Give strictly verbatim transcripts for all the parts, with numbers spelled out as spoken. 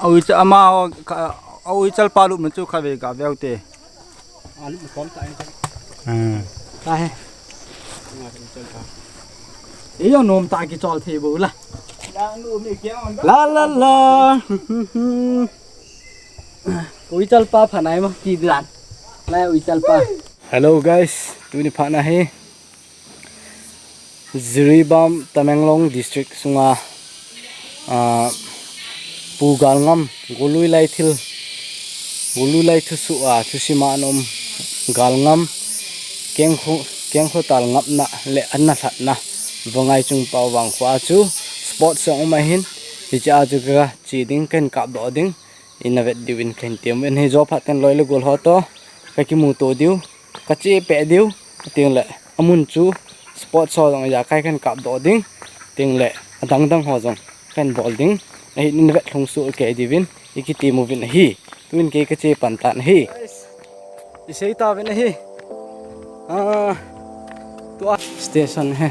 Awi cha ama ho ka, awi chal pa lu mun chu kha ve ka veu te. A lu kom ta. Hmm. Ta he. Ei yo nom ta ki chol thei bo la. La la la. Uichal pa phanai ma ti dan. Lai uichal pa. Hello guys, tuni phatna hi Jiribam, Tamenglong district sunga, ah, Pu Galngam, Golui Laithil, Golui Laithusu a, thusima anom Galngam, Kengkho, Kengkho tal ngapna le anna lhatna, Vangai Chungpao vangkho a chu sports jong um ahin, hiche a chu ka che ding, kahin kapdoh ding. Ina vet diu in kahin tem uvin hi jo phat ten loi le gol ho to. Ka kimuto diu. Ka che peh diu. Ting le amun chu sports ho jong ja kai kahin kapdoh ding. Ting le adang dang ho jong kahin bol ding. Ahin in vet lhung suh kei diuvin. I kitem uvin ahi. Tuin kei ka che pan tan ahi. I sei tauvin ahi. Ah, tua station hi.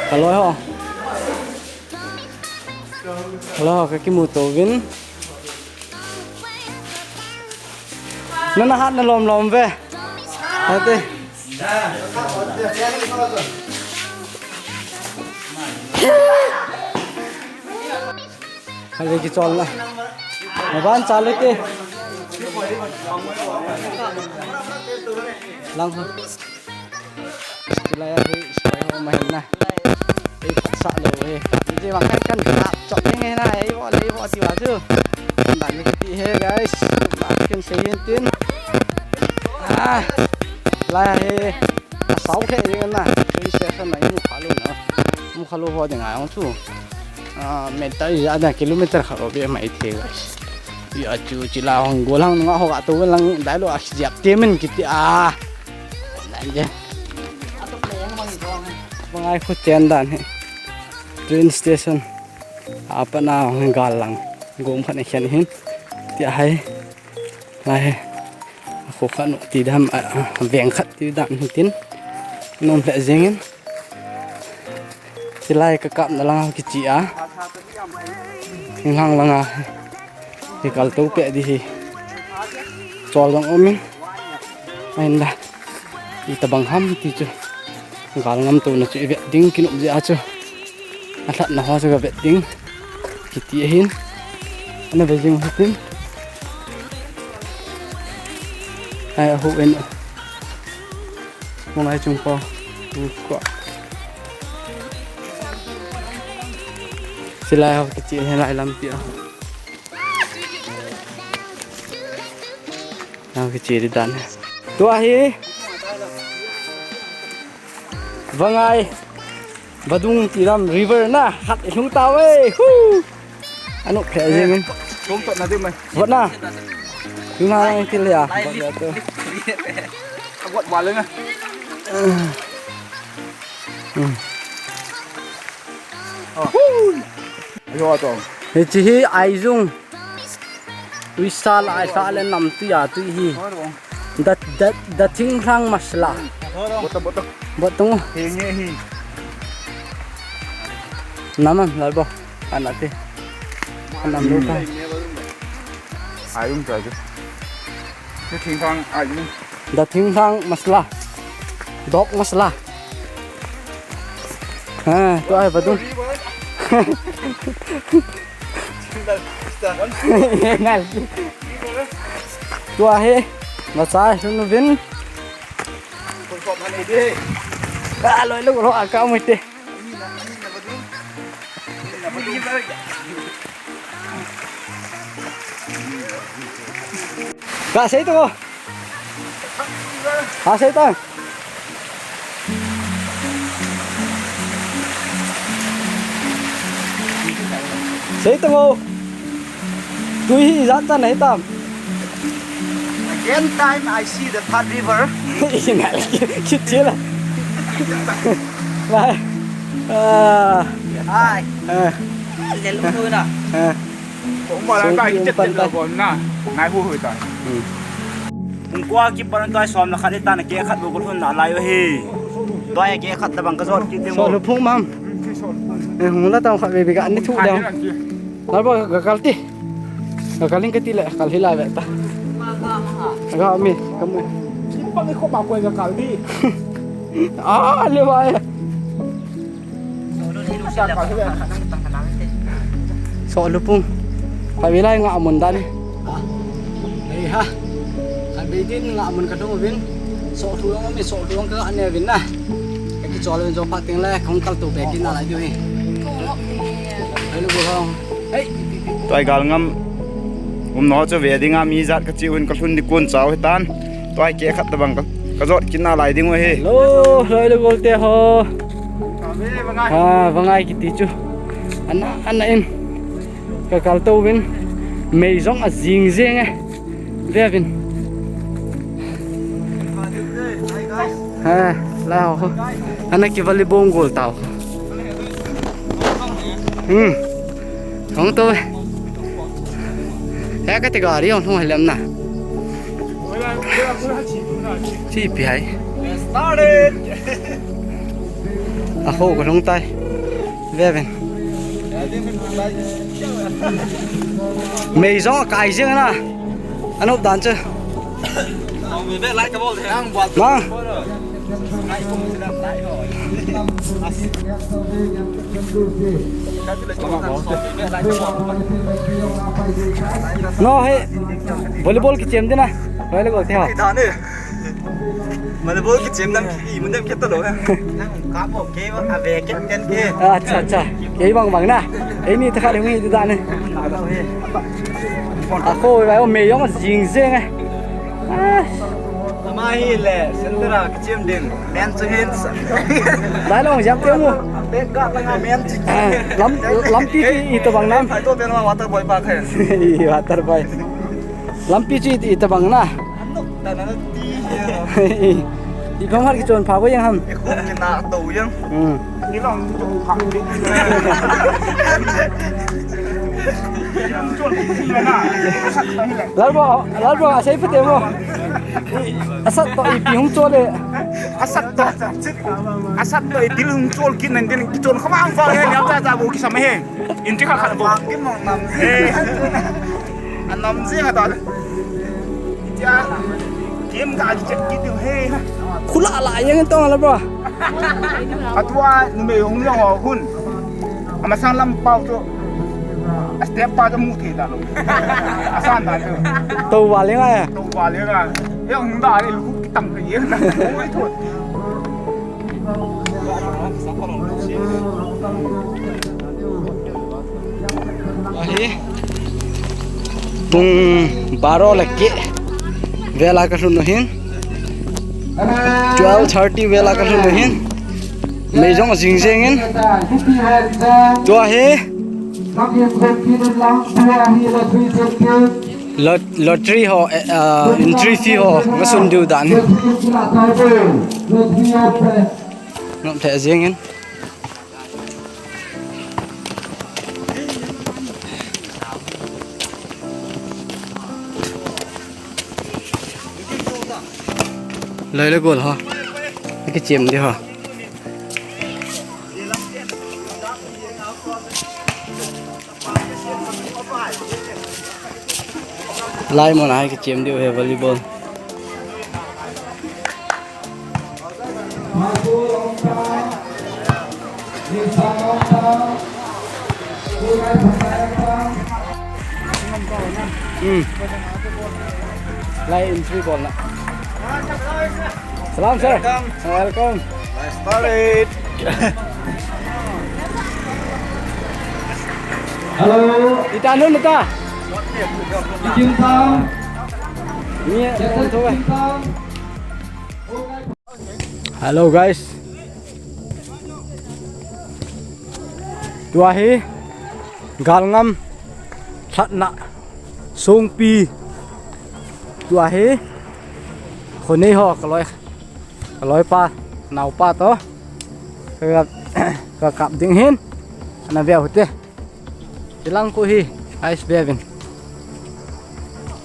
Ka loi ho. Hello, ka kimuto uvin. Nana hat na lom lom ve. Ate. Hale ki chol na. Maban chalu te. Lang ho. Chulai a hi spy ho ma hin na. Ei phatsah lou hi. Hiche bang kan kan kap chop ding hi na. Ei vo le ei vo ti va chu. Dan ni ti hi guys. Ma kan sei hin tin. Ah. Lai hi. Asao khe ding na. Train station na mu kha lou na. Mu kha lou ho ding a jong chu. Ah, meter ijat na kilometer khat bou beh mai thei guys. Ya chu chila hung gol hang nunga ho ga to lang dai lou a jep te min kiti a. Nai je. Vangai khu chen dan hi. Train station. Apa na hung gal lang. Gom khat na khen hin. Ti a hai. Lai hi. Khu khat nu ti dam a, a, veng khat ti dam hin tin. Nom lheh jeng in. Chilai ka kapna lang kichi a. Thinglhang langa. Hi kal to peh di hi. Chol jong um in. Ahin da. Itabang ham ti chu. Gal ngam to na chu i vet ding kinop jeh a chu. A lhatna ho chu ka vet ding. Kiti ahin. Ana ve jing hitin. Ai a hu en. Vangai Chungpao. Tu ko. Silai ho kichi ahin lai lampi a. Nang kichi di dan. Tua hi. Vangai. Vadung ti lam river na. Hat i lhung tau e. Hu. Anu khe jing. Tum tot na di mai. Vot na. Tum na lang til ya. Vot ya tu. Vot wal na. Hmm. Hu. Ayo, atong. Hichi hi Aizung. Uisa la, aisa le nam tu ya tu hi. Da, da, da thinglhang masala. Bota, bota. Botong. Henge hi. Naman, lalbo. Anate. Anam lo ta. Aizung ta tu. Thinglhang, aizung. Da thinglhang masala. Dok masala. Ha, tu ai vadung. Ngal. Tua hi, masa hunu vin. Ah, loi lo lo aka mu te. Ka sei to. Ha sei to. Sei to. Tui hi ijat chan ahi tam. Again time I see the third river. Ina, kichila. Lai. Ah. Ai. Eh. Lel ko na. Eh. Ko ma la ka kichit lo ko na. Ngai hu hu ta. Hmm. Kung kua kipan tua som na khat ta na ke khat lo ko hun na lai hi. Tua ke khat ta bang ka jot ki te mo. So lu phung mam. Eh, hung la tau khat be be ka ni thu dang. Lalpa, ka kal ti. Ka kal in ka ti le, kal hi la ve ta. Ga mi, ka mu. Pang ko ma ko ka kal di. Ah, le ba e. So lu pung. Pa vilai nga mun dan. Ei ha. Ka be din nga mun ka dong vin. So lu mi, so lu ka ne vin na. Ka ki chol vin jo pa ting le, kong kal to be kin na lai du hi. Hello, go home. Tua hi galngam umna chu ve dinga mi jat ka chi un ka lhun di kun chau hitan. Tua hi ke khat tabang ka, ka jot kit na lai ding u hi. Hello, hello, hello, golte ho. Ha, vangai kiti chu. Ana, ana in. Ka kal to vin. Mei jong a jing jing e. Ve vin. Ha, la ho. Ana ki volleyball goal tau. Hmm. Hong to. Ya ka te gari hong hong lem na. Chi pi hai. Started. A ho ko long tai. Ve ven. Mei jong a kai jeng na. Anop dan chu. Mang. No, he. Volleyball ki chem dina. Volleyball te ha. Mane bol ki chem dam ki, i mun dam ki to lo. Nang ka mo ke wa a ve ke ten ke. Acha, acha. Ke bang bang na. Ei ni ta kha le ngi da ne. A ko wa o me yong jing jing e. Ah. Ama hi le, sentra ki chem din. Men chu hin sa. Dai long jam te mu. Pe ka la nga men chu. Ah, lam, lampi ki i to bang nam. Ai to pe ma water boy pa khe. I water boy. Lampi chu i to bang na. Anok ta na ti hi. I kham har ki chon pha ko yang ham. E khum ki na to yang. Hmm. Ni long to pha. Lalbo, Lalbo, asei pute mo. Asat to ipi hung chole. Asat to. Asat to ipi hung chol kin nan din ki chon khamang fa he, ni ata ta bo ki sam he. Inti kha kha bo. Ki mong nam. Eh. Anam jing ata. Tia. Kim ka ki chet ki tu he. Khula la yang to la bro. Atua numei hung jong ho hun. Amasang lam pau chu. A step pa chu mu thei ta lo. Asan ta chu. To wa le nga ya. To wa le nga. Yang hung da le lu ki tang ka ye na. Oi thot. Ahi. Pung baro le keh vela ka lhun u hin. Twelve thirty vela ka lhun u hin. Mei jong jing jing in. Tua hi. Lot-, lottery ho, eh, ah, entry fee ho, nga sun diu dan. Nom the jing in. Lai le gol ha. Ki chem di ha. Lai mo na ki chem di he volleyball. Hmm. Lai entry bol na. Salam, sir. Welcome. Welcome. Nice start. Hello. Ita nun ta. Ikin ta. Ni, Jackson to. Hello guys. Tua hi galngam lhatna songpi. Tua hi khonei ho ka loi, ka loi pa, nau pa to. Ka, ka kap ding hin. Ana veu te. Hilang khu hi, ice bevin.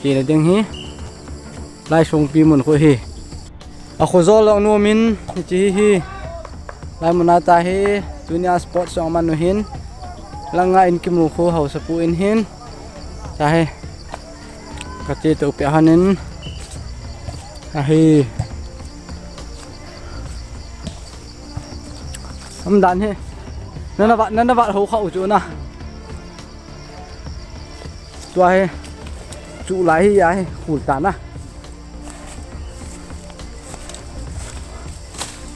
Kile ding hi. Lai songpi mun khu hi. A khu jol long nu min, hichi hi hi. Lai mun ata hi, tunia sports song man nu hin. Langa in kimu khu hausa pu in hin. Tahi. Kati tu pe hanin. Ahi. Am dan he. Nana va, nana va ho kha u chu na. Tua hi. Chu lai hi ya hi khul ta na.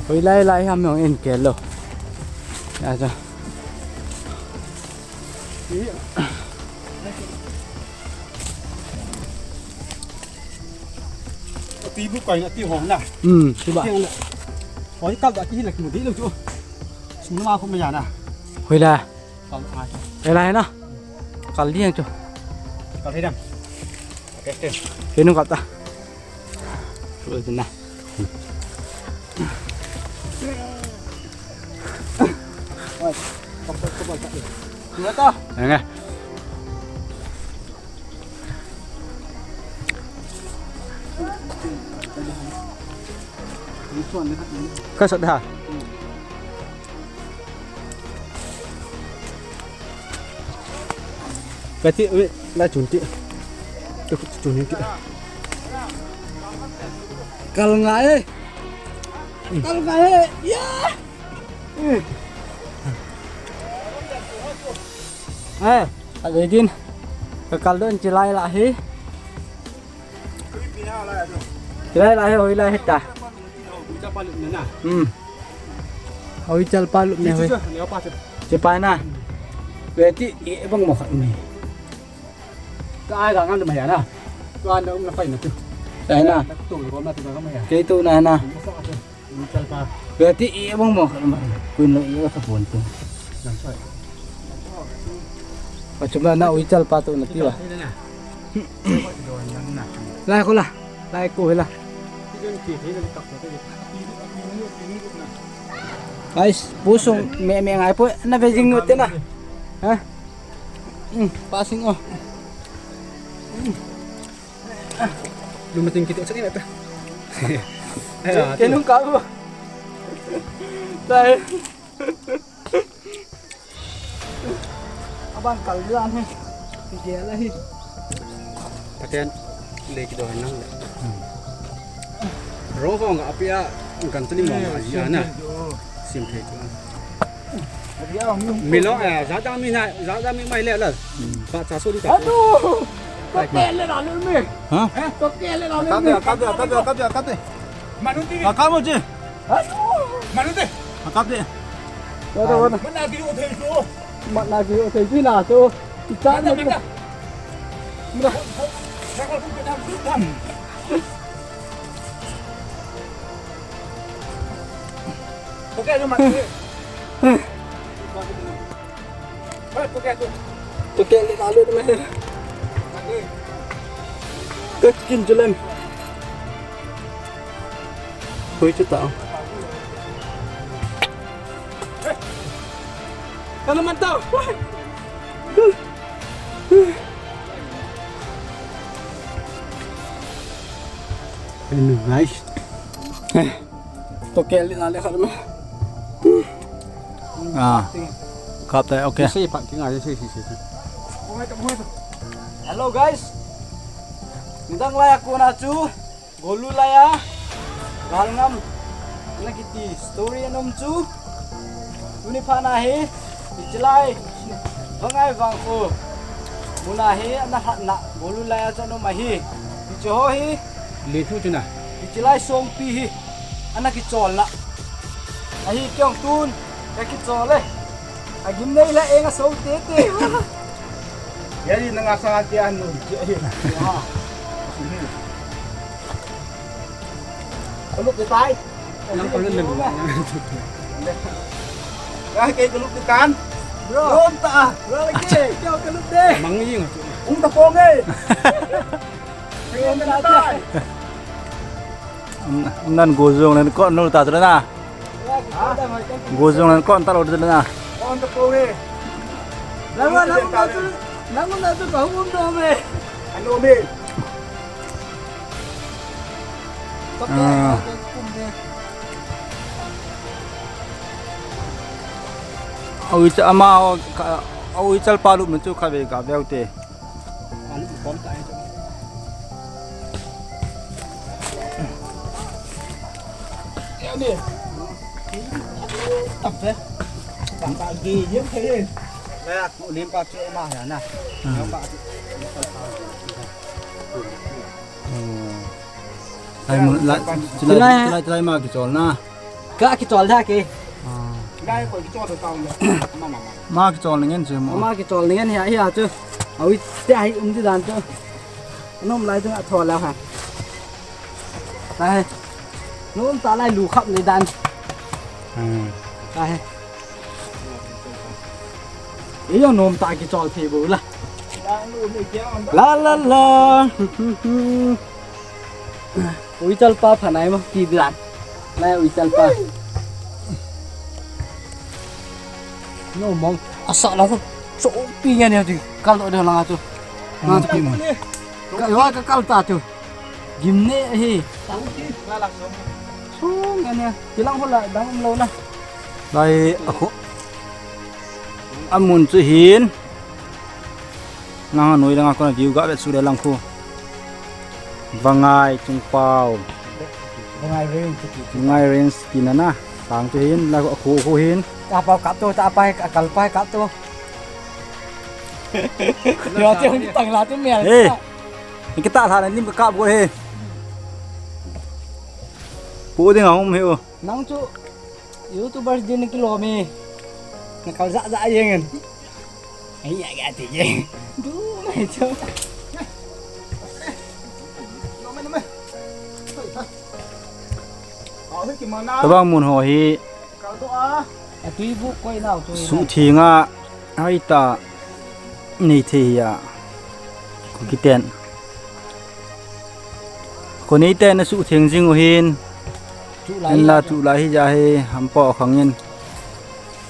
Hoi lai lai ham yong in ke lo. Ya cha. Ti bu kai na ti hong na. Hmm, ti ba. Hoi kap da ti la ki mu di lo chu. Sum ma khu ma ya na. Hoi la. Kal ngai. Ela na. Kal liang chu. Kal thei dam. Kenu kap ta. Chu chu na. Ngai. Ka sat ha. Ka ti, ui, la chun ti. Tu chun ti. Kal ngai. Kal ngai. Ya. Eh, a din. Ka kal don chilai la hi. Hilai lai, hilai hita. Hmm. Hoi chal pa lup ne hoi. Chepa na. Ve ti e bang mo khat ni. Ka ai ga ngam ma ya na. Ka na um na pai na tu. Sai na. Tu ko na tu ga ma ya. Kei tu na na. Ve ti e bang mo khat ma. Kuin lo e ka pon tu. Pachuma na ui chal pa tu na ti ba. Lai ko la. Lai ko hela. Guys, pusung me me ngai po na ve jing nu te na. Ha? Hmm, passing oh. Lumating kita sa kanya ta. Kenung ka ko. Dai. Abang kal jalan he. Dia lah he. Paten le ki dohan nang le. Ro ko nga apia kan tali mo ma ya na. Sim thei chu. Milo eh, za da mi na, za da mi mai le la. Ba cha so di ta. Aduh. Ko ke le la lu mi. Ha? Ko ke le la lu mi. Kate, kate, kate, kate, kate. Manu ti. Ka mo ji. Aduh. Manu ti. Kate. Wala, wala. Mana ki o thei chu. Mana ki o thei chu na chu. Icha na. Okay, lu mat. Hey, okay tu. Okay, ni lalu tu meh. Kat kin jalan. Hoi chu ta. Kana man tau. Hello guys. To ke le na le khat ma. Ah. Kap tai, okay. Sei pa ki ngai sei sei sei. Hello guys. Nidang lai a kona chu Golulaya, Galngam, ana kiti story ana um chu. Tuni phat na hi, hichelai, Vangai vangkho muna hi, ana lhatna, Golulaya chu ana um ahi. Hiche ho hi, le thu chu na. Hichelai songpi hi, ana kicholna. Ahi keiin tun, ka kichol e. Agim nei la enga so tete. Yari nanga sa ke anu. Ka lup de tai. Nang ko len. Ka ke ka lup de tan. Bro. Ron ta. Bro lagi. Kau ka lup de. Mang ying. Ung ta pong e. Ron ta tai. Nan gojong nan kon nol ta na. Gojong nan kon ta lo na. Kon ta ko he. Nang nang nang nang nang ko hum do me. Ano me. Ah. Awi cha ama o ka Au, i chal pa lup mun chu kha ve ka veu te. Pa lup kom ta ai chu. Tam te. Pa pa gi yem thei. Le, lim pa chu ma ya na. Hmm. Pa chu. Hmm. Lai mun, lai, lai, lai, lai ma kichol na. Ka kichol da ke. Ah. Ma kichol ningen chu mo. Ma kichol ningen hi, hi a chu. Awi te hi um di dan chu. Nom lai chu a thol la ha. Ta he. Nom ta lai lu khap ni dan. Hmm. Ta he. Iyo nom ta kichol thei bo la. La la la. Ui chal pa phanai ma ki dan. Lai ui chal pa. No mong. Asa la ko. So pi nge ne ti. Kal do de la tu. Nga tu. Ka yo ka kal ta tu. Gimnei hi. Sung nge ne. Ti lang ho la dang um lo na. Lai a khu. Amun chu hin. Nang noi langa kona view ga vet su le lang khu. Vangai Chungpao. Vangai Range kiti. Vangai Range kiti na na. Sang chu hin la khu khu hin. Ta pao kap to, ta pai ka kal pai kap to. Yo te hung tang la tu mel. Hey. Ni kita la ni ka kap go he. Pu ding a hum he o. Nang chu YouTubers din kilom e. Na kal ja ja jeng in. Ai ya ga ti jeng. Du mai chu. Tabang mun ho hi. Atui bu koi nau chu. Suhtheng a hai ta nei thei hi a. Ko kiten. Ko nei te na suhtheng jing u hin. Chu lai. En la chu lai hi ja hi hampa khang in.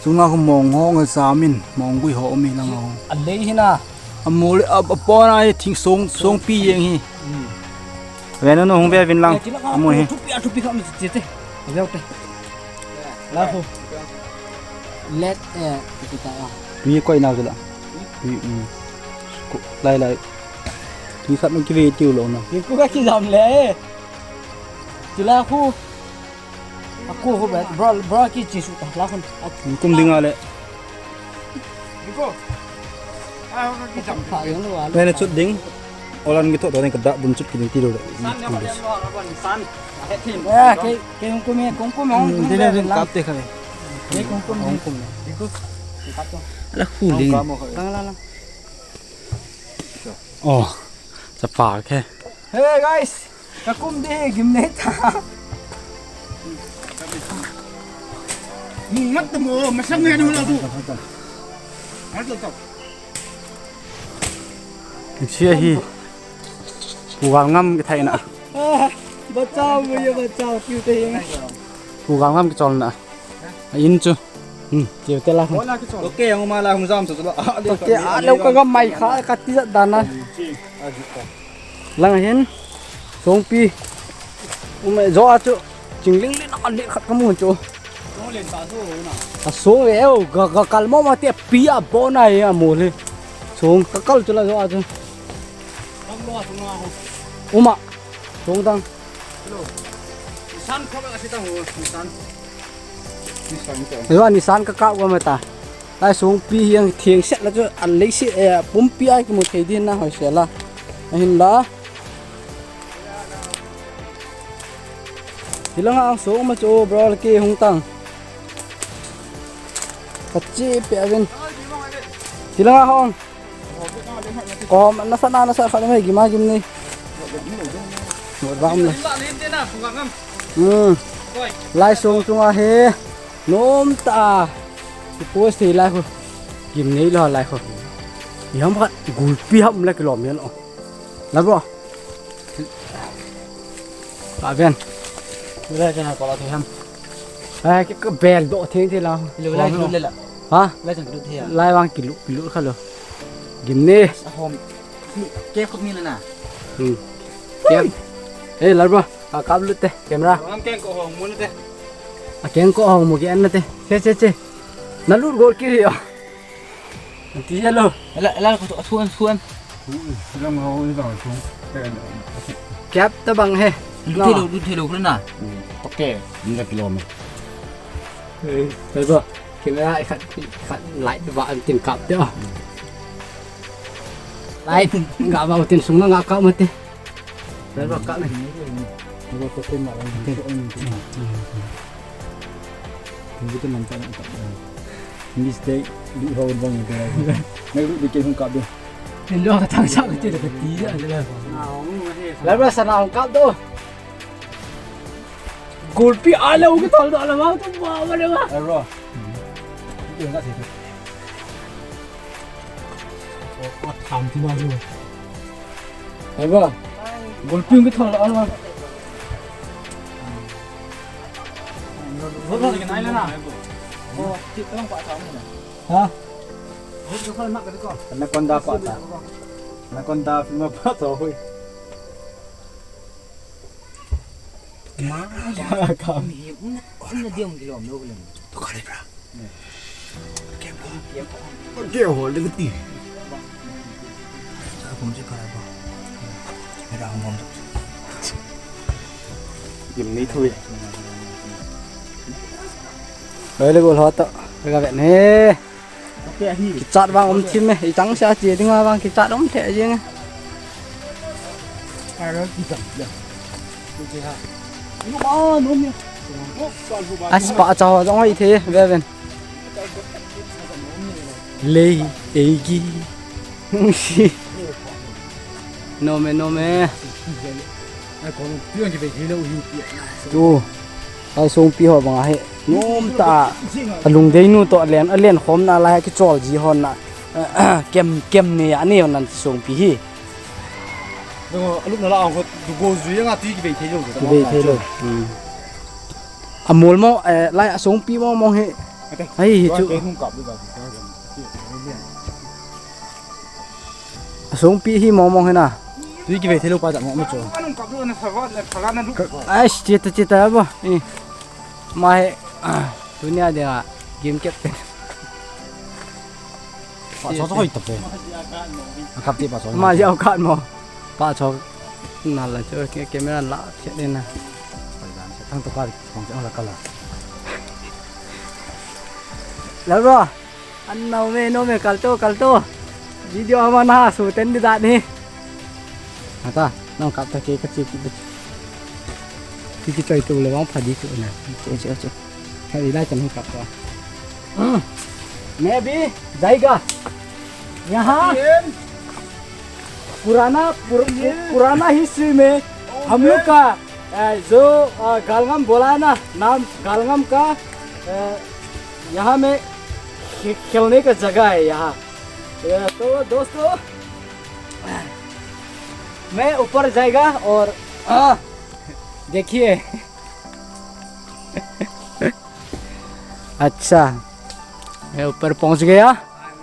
Chunga khu mong hong a jam in, mong gui ho mi lang ho. A lei hi na. A mol a, a pona hi thing song, song pi jeng hi. Hmm. Ve no no hung ve vin lang. Amun hi. Thupi a thupi kham ti te. Ve te. La khu. Let eh ti ta. Tui koi nau chu la. Tui um. Lai lai. Tui khat no ki ve tiu lo na. Ki ku ka ki jam le. Ti la khu. Aku ho ba, bro, bro ki chi su ta la khun. Kum ding a le. Biko. Ah, ka ki jam. Pha yang lo a. Nei, nei, chut ding. Olan ki tho to nei ka da bun chut ki ding ti lo le. San ne ba yan lo ra ban san. He thin. Ya, ke, ke hung kum e, hung kum e, hung kum e, ding kap te kha le. Ke hung kum e. Hung kum e. Biko. Kap to. Ala khu ding. Lang, lang, lang. Oh, chapa ke. Hey guys, ka kum di gimnei ta. Mat mo, masang ngai dula tu. Mat to. Sia hi. Pugal ngam ki thai na. Ah, bachao mo ye bachao, kiu te hi. Pugal ngam ki chol na. A in chu. Hmm, chiu te la. Okay, ang uma la hung jam sa chu la. Okay, a leo ka ga mai kha ka ti jat dan na. Lang hin. Songpi. Umai jo a chu. Chingling le na le khat ka mu chu. A song e o ga ga kal mo ma te pi a bo na e a mo le. Song ka kal chu la jo a chu. Uma. Song dang. Hello. Nisan kho ka si ta ho, Nisan. Nisan ka. Hello, Nisan ka ka wa ma ta. Lai songpi hi ang theng set la chu an lei si, eh, pumpi ai ki mu thei din na hoi se la. Ahin la. Hilanga ang song ma chu bro la ki hung tang. Ka chi pe avin. Hilanga hong. Kom, nasa na, nasa khat mai, gima gim ni. Mo bam le. Hmm. Lai song song a he. Nom ta. Post thei lai khu. Gim nei lo lai khu. Yam khat gulpi hap le kilom yan o. La bro. Ka ven. Lai chana ko la thei ham. Ai, ki, ki bel do thei thei la. Lo lai lo le la. Ha? Lai chang lo thei ya. Lai wang kilu, kilu kha lo. Gim ne. Ahom. Ke khop ni le na. Hmm. Ke. Eh, Lalbro, ka kap lut te, camera. Ang keng ko hong mu te. A keng ko hong mu ke an te. Che, che, che. Na lut gol ki ri yo. Ti hello. Ela, ela, ko thu, thu, thu. Lam ho ni bang thu. Kep ta bang he. Lu thei lo, lu thei lo, kena. Toke, ni la kilo me. Eh, bai ba. Camera khat, khat light ba an tin kap te. Light, nga ba tin sung nga kap mate. Bai ba kap me. Bai ba ko tin ma. Tin. Tin. Tin. Tin. Tin. Mistake, di ho bang ito. Naglut di kei hung kap do. Tin lo ka thang sa ka ti ka ti ya le. Lalra sana hung kap do. Golpi a le u ki thol do la ma tu ba ba le ma. Aro. Di ka se. O, o tham ti ma lo. Lalra. Golpi u ki thol do la ma. Ha? Anaconda pa ta. Anaconda film pa to hui. Ma, ka. Ina diam gilom lo gilom. To ka le bra. Kem ho. Kem ho le ti. Sa kum se ka ba. Mera hom hom. Dim ni thui. Oi le gol ho to. Ka vet ne. Kichat vang um thim e, i chang sia che dinga vang kichat um the jing e. As pa cha ho jong hoi the, ve ven. Lei, ei gi. Nome, nome. Tu, ai songpi ho bang ahi. Nom ta, alungdei nu to alen, alen khom na lai kichol ji hon na. Kem, kem ne ya ne hon nan songpi hi. Alup na la ang ho, du go zui nga ti kivei thei lo. Kivei thei lo. Hmm. Amol mo, eh, lai asongpi mo mo hi. Ai, hi chu. Asongpi hi mong mong hi na. Tui kivei thei lo pa ta mong mi chu. Ai, chita chita bo. Eh. Ma he, ah, tunia dia game captain. Pa cho cho hoi ta pe. Kap ti pa cho. Ma yau kat mo. Pa cho. Na la cho ke camera la che de na. Thang to ka, thang to la ka la. La ro. An nau me, nau me, kal to, kal to. Video ama na su ten di dat ni. Ata, nau kap ta ke ka chi ki. Ki ki choi tu le wang pha di tu na. Che, che, che. Hai lai chan kap ta. Hmm. मैं भी जाएगा। यहाँ पुराना, पुर-, पु-, पुराना हिस्ट्री में हम लोग का, अ, जो, अ, गालंगम बोला है ना, नाम गालंगम का, अ, यहाँ में खे-, खेलने का जगह है यहाँ। अ, तो दोस्तों, मैं ऊपर जाएगा और, अ, देखिए। अच्छा, मैं ऊपर पहुंच गया।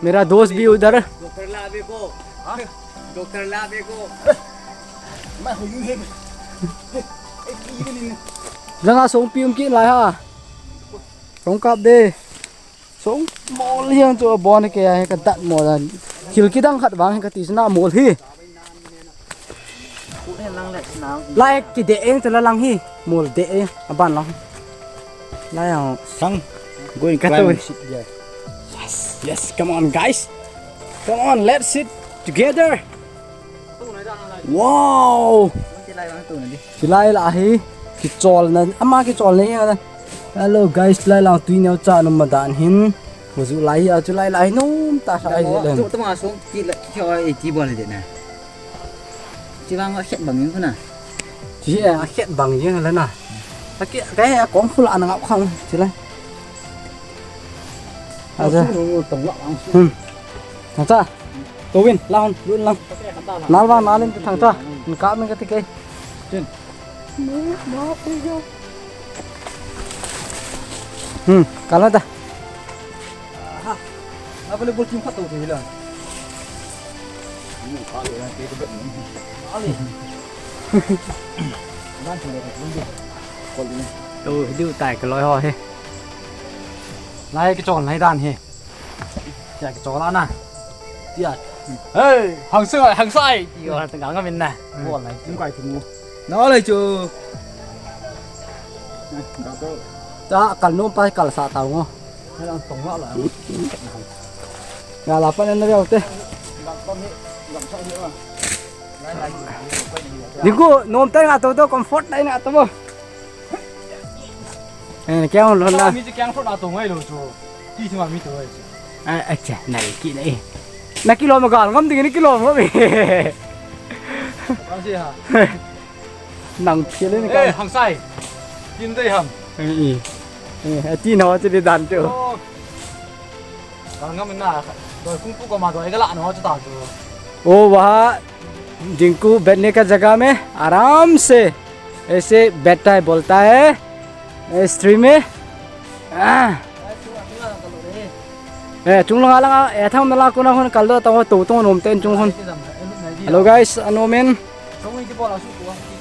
मेरा दोस्त भी उधर। Doctor la be ko. Ha? Doctor la be ko. Janga songpi um ki lai ha. Song kap de. Song mol hi ang chu bon ke ya ka dat mol. Khil kidang khat vang ka ti sna mol hi. Lai kide eng tala lang hi. Mol de eng aban lang. Lai ang sang. Going ka to. Yes, yes, come on guys. Come on, let's sit together. Wow. Chilai la hi. Kicholna, ama kicholna hi. Hello guys, lai lang tui neo cha num madan hin. Muzu lai hi, a chu lai lai num ta sa ai le. Tu ma song ki la ki oi ti bon le na. Chi vang a khet bang yin khuna. Chi a khet bang yin la na. A ki, ka a kong khula na ngap khang chi la. Aja. Hmm. Aja. To win, la hon, lun lang. Nal vang nalin thang cha. Ka min ka ti ke. Hmm, kala da. Aha. Apa le bol kim khat to thei la. To, diu tai ka loi ho he. Lai kichol nai dan he. Cha kichol ana. Tia. Hey, hang sai, hang sai. Tia, tengah ngamin na. Bol na. Hung kai thung. Na lai chu. Ta kal nom pa kal sa tau ngo. Nga la pa na na te. Dingku, nom tai nga to to, comfort tai nga to bo. Eh, kya lo na. Mi kya thot na to ngai lo chu. Ti thima mi to ai chu. Ai, acha, nai ki nai. Na kilo ma gal ngam ding ni kilo ma. Ka si ha. Nang phia le ni ka. Eh, hang sai. Tin dei ham. Eh, eh, ati na wa ti dan chu. Gal ngam na. Doi kung pu ko ma doi ga la no chu ta chu. ओ वहाँ डिंकू बैठने का जगह में आराम से ऐसे बैठता है, बोलता है, ए, स्त्री में। आ। ए, chung langa langa, e thang mela kuna hon kaldo ta ho to to nom ten chung hon. Hello guys, anomin.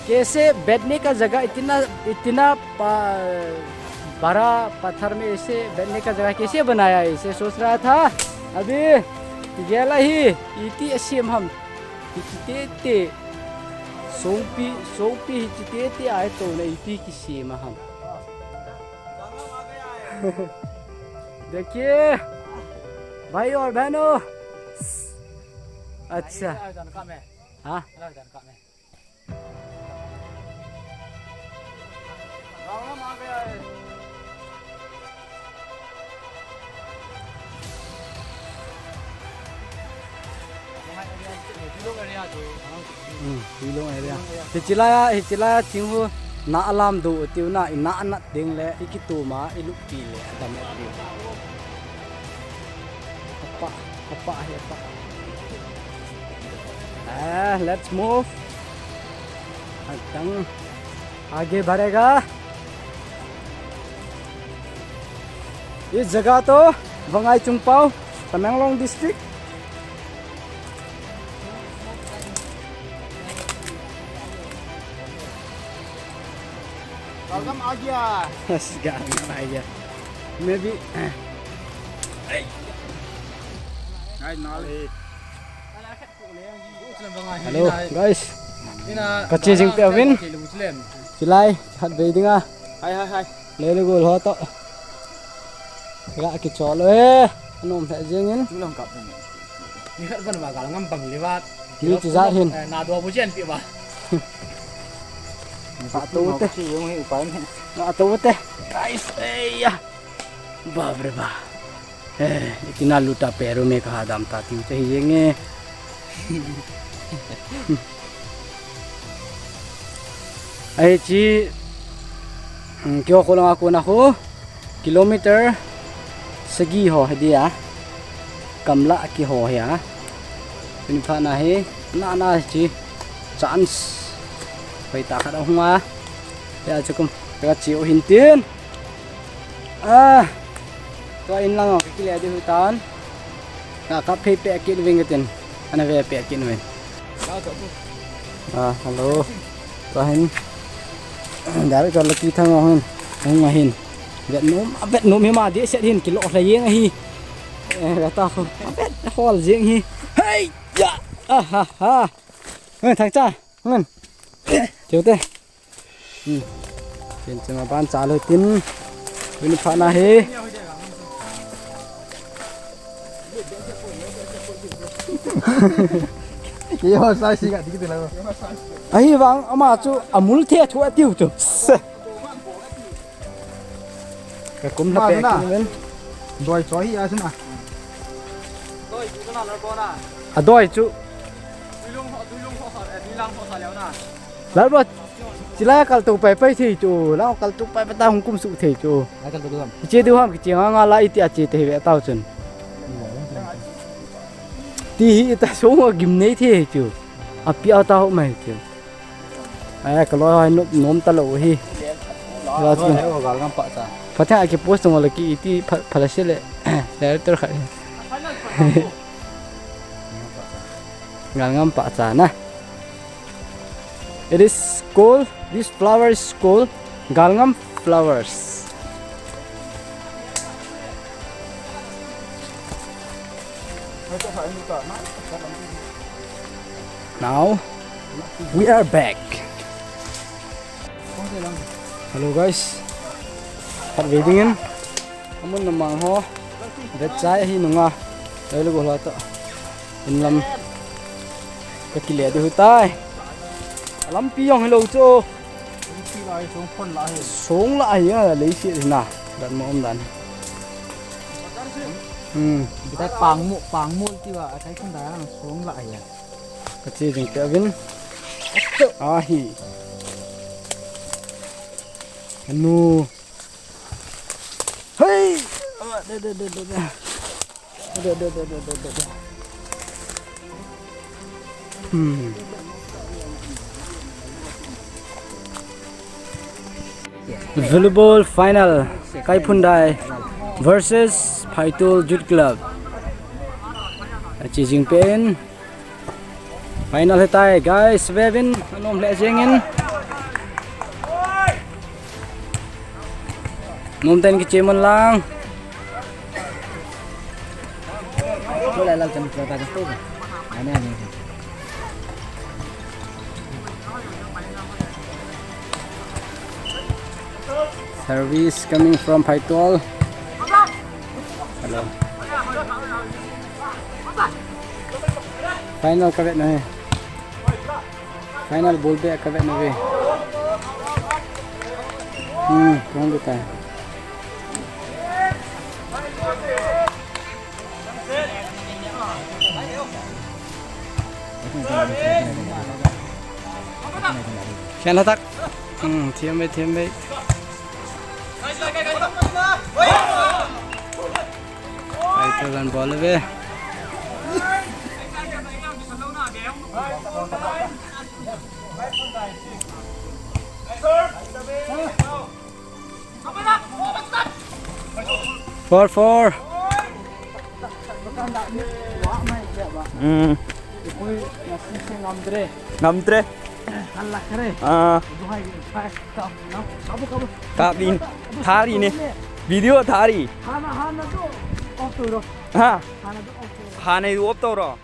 कैसे बैठने का जगह इतना, इतना पा-, बड़ा पत्थर में ऐसे बैठने का जगह कैसे बनाया है, इसे सोच रहा था। अभी गेला ही इति असीम हम इति ते सोंगपी, सोंगपी इति ते आए तो नहीं इति किसी में हम। देखिए भाई और बहनों, अच्छा। हाँ। Hmm, Pilong area. Hichilai a, hichilai a, chinghu na alam do tiu na, i na anat ding le, i kituma, i lupi le, adam le. Apa, apa, apa. Ah, let's move. Adang. आगे बढ़ेगा। इस जगह तो बंगाई चुंगपाओ, तमेंगलोंग डिस्ट्रिक्ट। गालगम आ गया। बस, गालगम आ गया। मैं भी, गाइस, नाले। Hello, guys. Kache jing pe uvin. Chilai, hat bei dinga. Hai, hai, hai. Lele gol ho to. Ga kichol e. Anom the jing in. Chulong kap ni. Ni khat ban ba gal ngam bang liwat. Ni chu jat hin. Eh, na do bu jen pi ba. Ka to te. Ka to te. Guys, ei ya. Bap re bap. Eh, इतना लूटा पैरों में कहा दम था, tiu te hi jeng e. Ahi chi, hmm, keiho kholanga kona khu, kilometer sagi ho hi dia, kamla kiho hi a. Tuni phat na hi, na na chi, chance. Pai ta khat ahung a. Ya chukum, ka chi u hin tin. Ah, tua in lang, kile di hu tan. Nga kap phei peh kit ving tin. Ana ve peh kit ving. Ah, hello. Tua hin. Director Lucky Thang hung hin. Hung hin. Vet nom, a vet nom hi ma di set hin kilo la yeng hi. Eh, vet ta khu. A vet hol jeng hi. Hey, ya. Ah, ha, ha. Ngan thang cha. Ngan. Chiu te. Hmm. Chen chen ma ban cha lo tin. Tuni phat na hi. Ye ho sai si ga dik te la. Ahi vang ama chu amul the thu atiu chu. Se. Ka kum na pe kin ven. Doi choi hi a chu na. Doi chu na lar ko na. A doi chu. Tui lung ho, tui lung ho sa, eh, tui lang ho sa leo na. Lalbot, chilai kal to pai pai thei chu, lang kal to pai pai ta hung kum su thei chu. Ai kal to lam. Che du ham ki che nga nga la iti a che te ve tau chun. Ti hi ta so ngo gim nei thei chu. A pi a ta ho mai chu. Ai ka lo hai nom ta lo hi. Lo chu. Gal ngam pa cha. Pathen a ki post ngol ki iti pha-, phala se le. Director kha. Gal ngam pa cha na. It is called, this flower is called Galngam flowers. Now we are back. Hello guys. Khatvei dingin amun namang ho. Vechai hi nunga. Lele gola ta. Inlam. Kakile di hutai. Lampi jong hilou chu. Song lah ahi a, leiset hi na. Dan mo um dan. Hmm. Kita pangmu, pangmu tiwa, akai kunda song lah ahi a. Kache jing te avin. Ahi. Anu. Hey! Ah, de, de, de, de, de. De, de, de, de, de, de, de. Hmm. Volleyball final, Kaiphundai versus Phaitol Youth Club. Ache jing pen. Final hitai, guys, vevin, anom le jengin. Nom ten kiche man lang. Service coming from Phaitol. Hello. Final kavet na he. Final ball bag kavet na ve. Hmm, kong kita. Khen atak. Hmm, thiam ve, thiam ve. Ai, to lan ball ve. Four four. Hmm. Ngamtre. Ah. Kapin. Thari ne. Video thari. Ha. Hana du op toro.